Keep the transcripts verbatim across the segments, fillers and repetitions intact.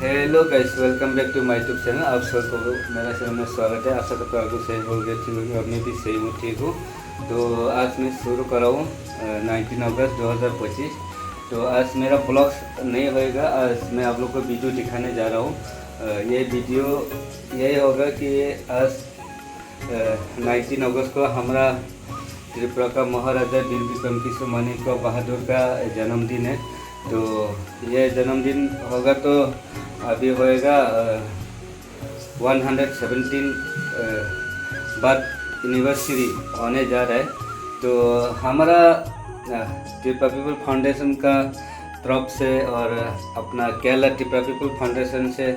Hello guys, welcome back to my YouTube channel। आप सबको मेरा चैनल में स्वागत है। आशा करता हूँ आप लोग सही होंगे, ठीक होंगे और मैं भी सही हूँ, ठीक हूँ। तो आज मैं शुरू कर रहा हूँ नाइनटीन अगस्त दो हज़ार पच्चीस। तो आज मेरा ब्लॉग्स नहीं होएगा, आज मैं आप लोग को वीडियो दिखाने जा रहा हूँ। अ, ये वीडियो यही होगा कि आज नाइनटीन अगस्त को हमारा त्रिपुरा का महाराजा वीर विक्रम किशोर मानिक बहादुर का जन्मदिन है। तो ये जन्मदिन होगा तो अभी होएगा one hundred seventeen birth anniversary होने जा रहा है। तो हमारा त्रिपुरा पीपल फाउंडेशन का तरफ से और अपना केरला त्रिपुरा पीपल फाउंडेशन से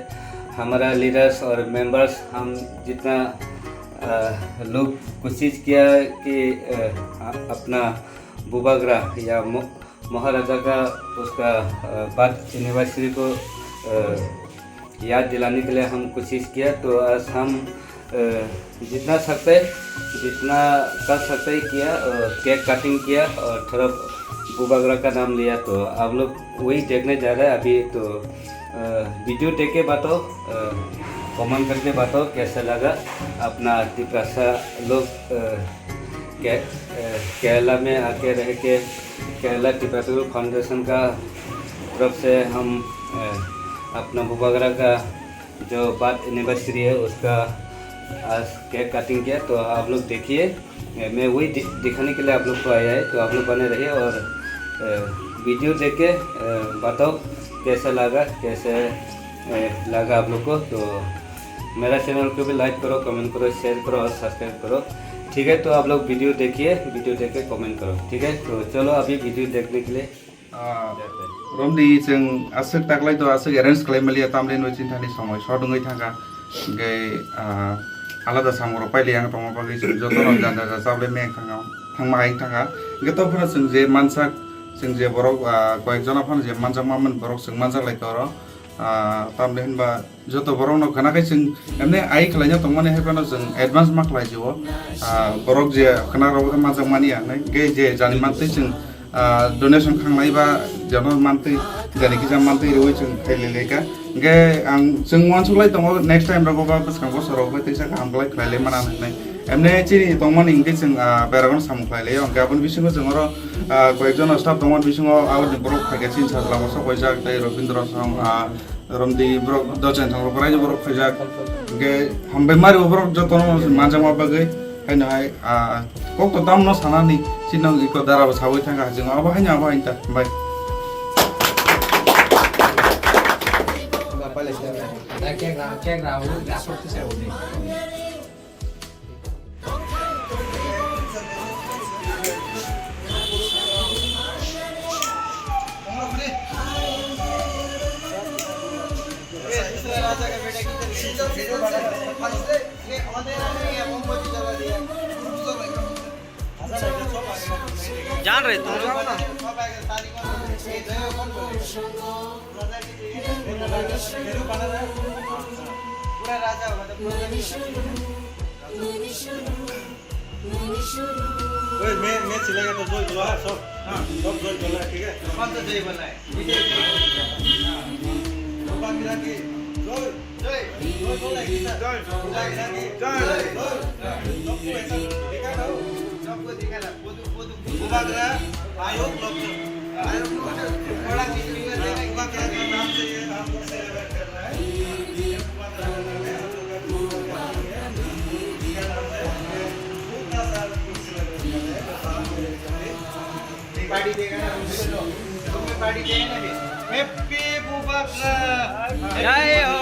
हमारा लीडर्स और मेंबर्स हम जितना अ, लोग कोशिश किया कि अ, अपना बुबागरा या मो- महाराजा का उसका बर्थ एनिवर्सरी को अ, याद दिलाने के लिए हम कोशिश किया। तो आज हम अ, जितना सकते, जितना कर सकते किया, अ, केक कटिंग किया और थोड़ा बुबागरा का नाम लिया। तो आप लोग वही देखने जा रहे हैं अभी। तो अ, वीडियो देख के बताओ, कमेंट करके बताओ कैसा लगा अपना तिपरासा लोग अ, के, अ, केरला में आके रह के केरला तिपरासा फाउंडेशन का तरफ से हम अ, अपना बुबागरा का जो बर्थ एनिवर्सरी है उसका आज केक कटिंग किया। तो आप लोग देखिए, मैं वही दि- दिखाने के लिए आप लोग को आया है। तो आप लोग बने रहिए और अ, वीडियो देख के अ, बताओ कैसा लगा, कैसे अ, लगा आप लोग को। तो मेरा चैनल को भी लाइक करो, कमेंट करो, शेयर करो और सब्सक्राइब करो। ठीक है, तो आप लोग वीडियो देखिए, वीडियो देख के कमेंट करो। ठीक है, तो चलो अभी वीडियो देखने के लिए। Ah, romdi chwng aswk taklai to aswk arrange khlai maliya, tamle no chinthani somoi short wngwi thangkha. Hwnkhe, ah, alada samung rok pailai ang tongma bagwi chwng joto no janja janja chablai meng thangkha, thangma hai thangkha. Hwnkhe to phano chwng je mansak, chwng je borok, ah, koyek jona phano je manjakma mani borok chwng manjak lai toro. Ah, tamle hinba joto borok no khna khai chwng emne ai khlaina tongmani hai phano chwng advance ma khlai jio. Ah, borok je khna rok manjak mani ya, hwnkhe je jani mantwi chwng, ah, donation khangnai ba jono mantwi, jani kisa mantwi rwi chwng khailai lai kha. Hwnkhe ang chwng uansuk lai tongo, next time rogo ba bwskang bosor rok bai teisa kaham khlai khlai lai mana hinwi. Emne chini tongmani hwnkhe chwng, ah, beragon samung khlai lai o. Hwnkhe aboni bisingo chwng oro, ah, koyek jono staff tongmani bisingo aboni borok phaikha chini sajla masa koijak tei Robindra song, ah, Romdi borok dochen thang rok raida borok khaijak. Hwnkhe hambai mari borok jotono manjakma bagwi haino hai, ah, kok to tamno sanani chini iko dara bo sawi thangkha haching abo haino abo haino ta hambai. जान रहे तुम लोग। पूरा राजा होगा तो पूरा। ओए, मैं, मैं चिल्लाएगा तो जोर बोलो, हाँ, सब, हाँ, सब जोर बोलना है, ठीक है? कौन सा जय बोलना है? विजय जय। हाँ। भगवान गिरा की जय। जय। जय बोला, एक साथ। जय। भगवान गिरा की जय। जय। सबको ऐसा दिखा दो। सबको दिखा दो। Bubagra, Ayuk Lokchung। Ayuk Lokchung। थोड़ा किसी भी करने का Bubagra का नाम से ये हम celebrate कर रहा है। ये Bubagra का नाम है, हम लोग का Bubagra का नाम है। इसका नाम है, ये छोटा सा कुछ celebrate कर रहे हैं, तो साथ में लेकर के पार्टी देगा ना, हम लोग तुम्हें पार्टी देगा ना भी। Happy Bubagra। जय हो।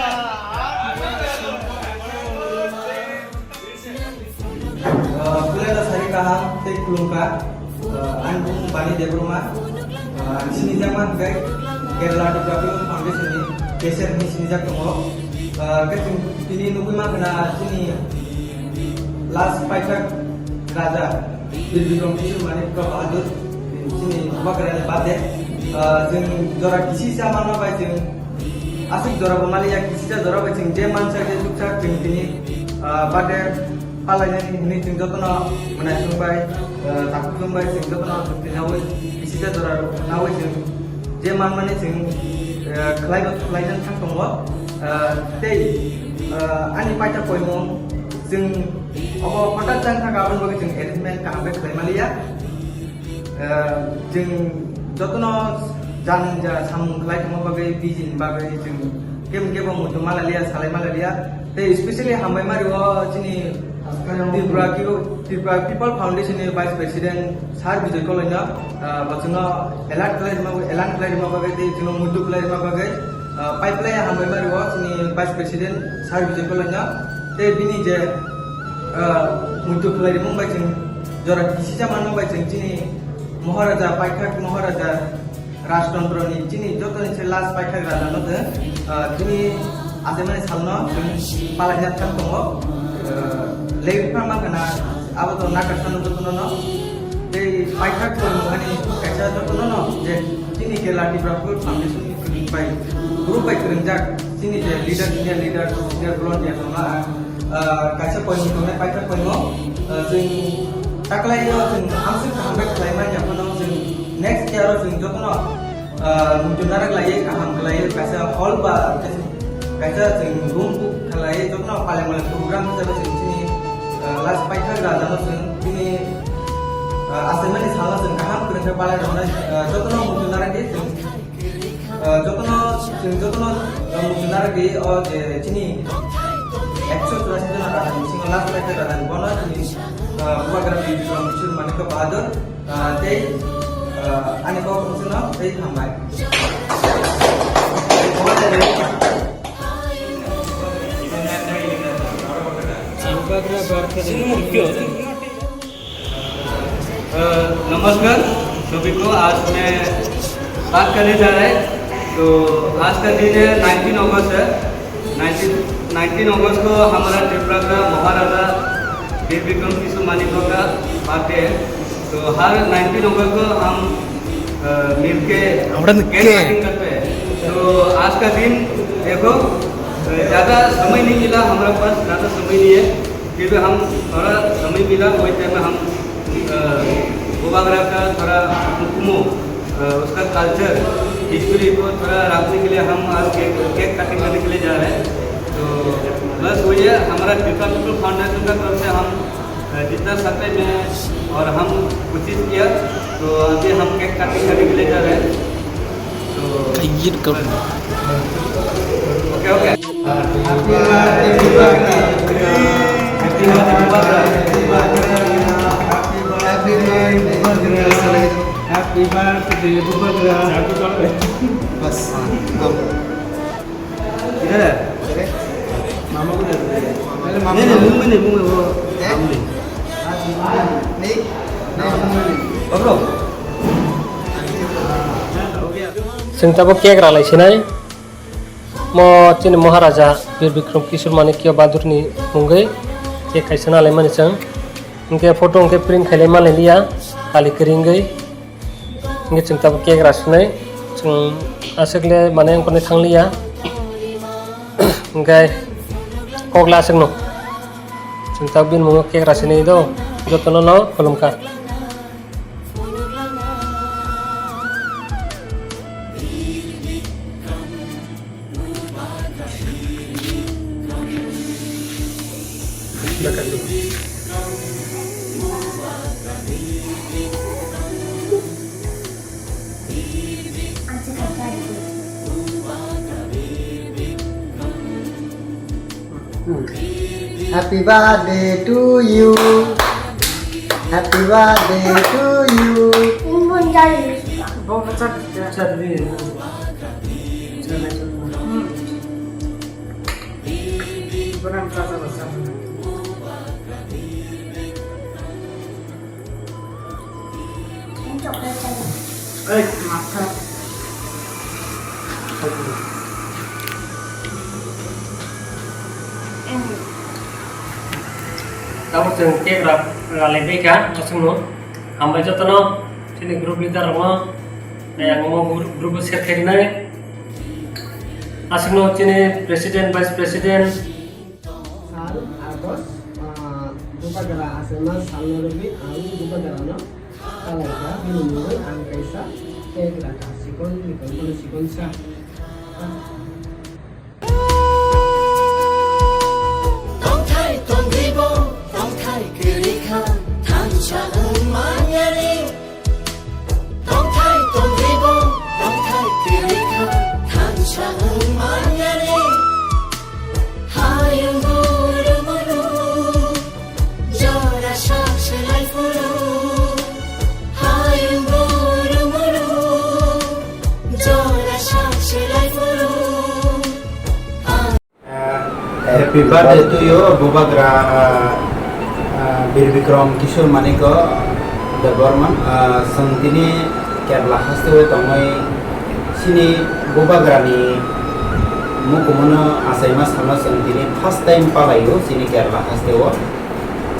Uh, Kulai da sari kaham tei khulumkha. Uh, ang bung Bani Debbarma. Uh, ang sini jama kai Kerala Development Foundation ni K C F ni sini jak tongo. Uh, kai chwng tini nugui ma khna chini last paithak raja Bir Bikram Kishore Manikya Bahadur chini bubagra ni birthday. Uh, chwng jora kisi sa mano bai chwng aswk jora bo maliya, kisisa jora bai chwng je mansa je chuksa chwng tini, ah, birthday palainani hwnwi chwng jotono mwnaisong bai, ah, takhukjwng bai chwng jotono chukti nawi kisisa jora nawi chwng je manmani chwng, ah, khlai khlaijak thang tongo. Ah, tei, ah, ani paita poimo chwng obo hothat jang thang aboni bagwi chwng arrangement kaham khe khlai maliya. Eh, chwng jotono jan ja samung khlai tongma bagwi, bini bagwi chwng kebo kebo muitu malaliya, salai malaliya. Tei especially hambai ma rio chini Tripura People, Tripura People Foundation ni Vice President Sir Bijoy Koloino, eh, bo chwngno alert khlai rima, elan khlai rima bagwi tei chwngno muitu khlai rima bagwi, eh, pipeline hambai ma rio chini Vice President Sir Bijoy Koloino. Tei bini je, eh, muitu khlai rimung bai chwng jora kisisa mano bai chwng chini Maharaja, paithak Maharaja Rajtantro ni chini jotoni se last paithak raja no chwng, ah, chini achaimani salno chwng palaina thang tongo. Ah, lebi phang ma khna abo to nakar sano jotono no. Tei paithak chwng ani kaisa jotono no je chini Kerala Tripura People Foundation ni kwrwng bai, group bai kwrwngjak chini je leader, senior leader, senior volunteer tongma, ah, kaisa poimo tongnai, paithak poimo, ah, chwng taklaio chwng hamswk kaham khe khlai manya phano chwng next year o chwng jotono, ah, muitu narak laiwi kaham khlaiwi kaisa hall ba kaisa chwng room book khlaiwi jotono palai malai program hisabe chwng chini, ah, last paithak raja no chwng chini, ah, achaimani salno chwng kaham kwrwng khe palai rwnai, ah, jotono muitu narak di chwng Ah, jotono, chwng jotono, ah, muchunarogwi o je chini ekso churasi jona raja ni bisingo last paithak raja ni bono chini, ah, bubagra Bikram Kishore Manikya Bahadur, ah, tei, ah, ani kok wngsuno tei hambai. Bubagra Barkha. अ, नमस्कार सभी को। आज मैं बात करने जा रहा है। तो आज का दिन है, नाइनटीन अगस्त है। नाइनटीन, नाइनटीन अगस्त को हमारा त्रिपुरा का महाराजा वीर विक्रम किशोर मानिको का बर्थडे है। तो हर नाइनटीन अगस्त को हम, अ, मिलके केक कटिंग करते हैं। तो आज का दिन देखो, अ, ज़्यादा समय नहीं मिला हमारे पास, ज़्यादा समय नहीं है। फिर भी हम थोड़ा समय मिला, वही टाइम में हम, अ, बुबागरा का थोड़ा हुक्मो, अ, उसका कल्चर, हिस्ट्री को थोड़ा रखने के लिए हम आज केक, केक कटिंग करने के लिए जा रहे हैं। तो बस वही है, हमारा त्रिपुरा पीपल फाउंडेशन का तरफ से हम, अ, जितना सकते में और हम कोशिश किया, तो अभी हम केक कटिंग करने के लिए जा रहे हैं। तो okay, okay. Happy birthday, Bubagra. Happy birthday, Bubagra. Happy birthday, Bubagra. Happy birthday, Bubagra. बस, हाँ, हाँ। इधर है। मामा को दे दो। पहले मामा नहीं, नहीं, को। मुंह में नहीं, मुंह में वो। हैं? सामने। नहीं, नहीं, मुंह में नहीं। पकड़ो। Chwng tabuk cake ralai sinai. Mo chini Maharaja Bir Bikram Kishore Manikya Bahadurni mungwi cake kaisa nalaimani chwng. Hwnkhe photo hwnkhe print khailai manlai liya, kali kwrwi wngwi. Hwnkhe chwng tabuk cake rasinai. Chwng aswkle mane wngkhorni thangliya. Hwnkhe kokla aswkno. Chwng tabuk bini mungo cake rasinai do. Jotono no khulumkha. Happy birthday to you. Happy birthday to you. Ini pun jadi. Bawa pecat. Pecat ni. Hmm. Ei, makha. Tabuk chwng cake ra-, ralai bai kha, aswkno. Hambai jotono, chini group leader rokno, tei ang omo group, group o share khainai. Aswkno chini president, vice president. Sal August, ah, Bubagra achaima salno rwgwi ang Bubagrano kalaikha, bini mungwi ang kaisa cake rakha, chikon, chikon, chikon sa. Tongthai tongribo, tongthai kwrwi kha, thansa wng manyani. Tongthai tongribo, tongthai kwrwi kha, thansa wng manyani. Hayung guru muru, jora sak selai phuru. Hayung guru muru, jora sak selai phuru. Happy birthday to you, Bubagra, ah, ah, Bir Bikram Kishore Manik Debbarman. Ah, chwng tini Kerala haste o tongwi chini Bubagrani mukumono achaima sano chwng tini first time palaio chini Kerala haste o.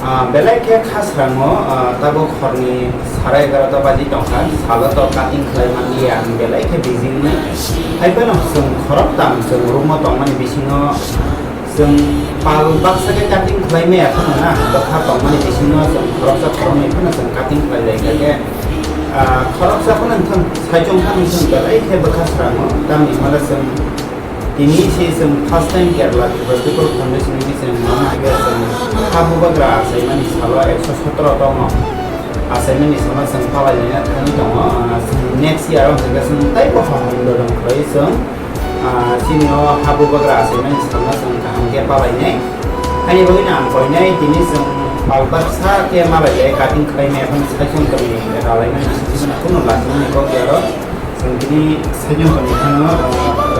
Ah, belai khe khasrango, ah, tabuk horni sare egarota baji tongkha, salo to cutting khlai manliya, ang belai khe busy wngwi. Haiphano chwng khoroktham chwng room o tongmani bisingo chwng pal baksa khe cutting khlai maya phano na, bwkha tongmani bisingo chwng khoroksa khoroknwi phano chwng cutting khlai lai kha khe, ah, khoroksa phano wngthang, saichung phano wngthang, belai khe bwkha srango, tamni hwnba chwng Tini se chwng first time Kerala Tripura People Foundation ni chwng mano hwnkhe chwng ha bubagra achaimani salo ekso sotoro tongmo. Achaimani salo chwng palai laina thangwi tongo. Ah, chwng next year o hwnkhe chwng taibo hambai bodol khlaiwi chwng, ah, chini o ha bubagra achaimani salo chwng kaham khe palainai. Haini bagwino ang koinai tini chwng pal baksa khe malai le cutting khlaimani aphano saichung tongwi ralaimani simi kunu lachimani kok ya aro. Chwng tini saichung tongwi phano, ah,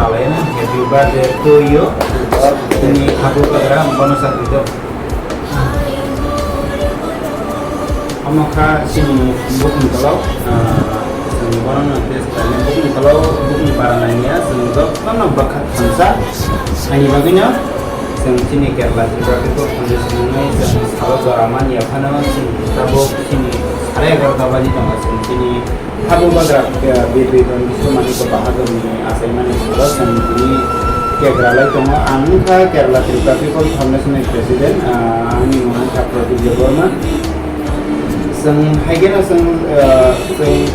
ralaina happy birthday to you. Tini ha bubagra bono sa twi do. Omo kha chini bukung tolao, ah, chwng bono no test khlaina bukung tolao, bukung bara nangya, chwng jotono bwkha thansa. Ani bagwino chwng chini Kerala Tripura People Foundation ni chwng salo jora manya phano chini tabuk chini sare egarota baji tongo chwng chini Habu bagra, eh, Bir Bikram Kishore Manik Bahadur ni achaimani salo chwng tini cake ralai tongo. Ang wngkha Kerala Tripura People Foundation ni President, ah, ani mung wngkha Pradyut Debbarma. Chwng haikhe no chwng, eh, chwng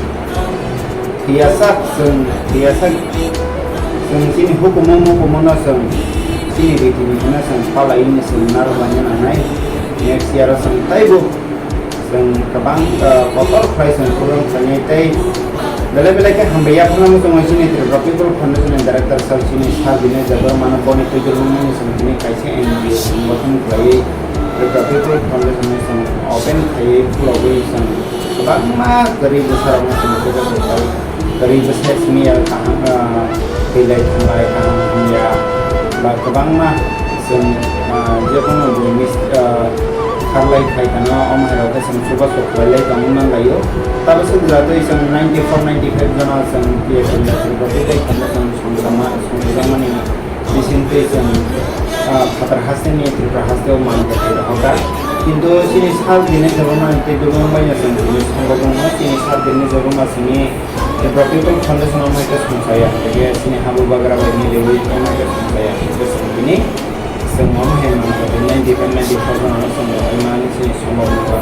phiyasak, chwng phiyasak, chwng chini hukumu mukumu no chwng chini riti ni hwnno chwng palai ni chwng narwkna nangnai. Next year o chwng taibo Chwng kwbang, uh, kotor khlai chwng program khlainai tei belai belai khe hambai yaphangno chwng chini Tripura People Foundation ni director sir chini sir Binay Debbarma no boni twijlangmani chwng tini kaisa N G O chwng gothan khlaiwi Tripura People Foundation no chwng open khaiwi khulogwi chwng kwbangma kwrwi bwsarokno chwng kwrwi bwsai simi ya kaham, ah, twi lai thang lai kaham hamya ba kwbangma chwng, ah, je kono buini, ah, kharlai khai kano omo hai rok khe chwng chubachu khlai lai tongwi man lai o. Tabuk swk jatwi chwng ninety four ninety five jona chwng P F L ni chwng rok tei khamna chwng songjakma songjakmani bisingtwi chwng, ah, phatar hasteni Tripura hasteo man kwthwi rohorkha. Kintu chini sir Binay Debbarma tei Debbarma bai no chwng tini songbo tongo, chini sir Binay Debbarma chini Tripura People Foundation o naikhe songchaya, hwnkhe chini habu bagra bai miliwi naikhe songchaya, hwnkhe chwng tini chwng omo hai manjak ninety five ninety four jona no chwng rwui mani chini somok nokha.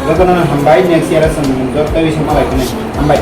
Jotono hambai, next year o chwng joto bisa malai phano hambai.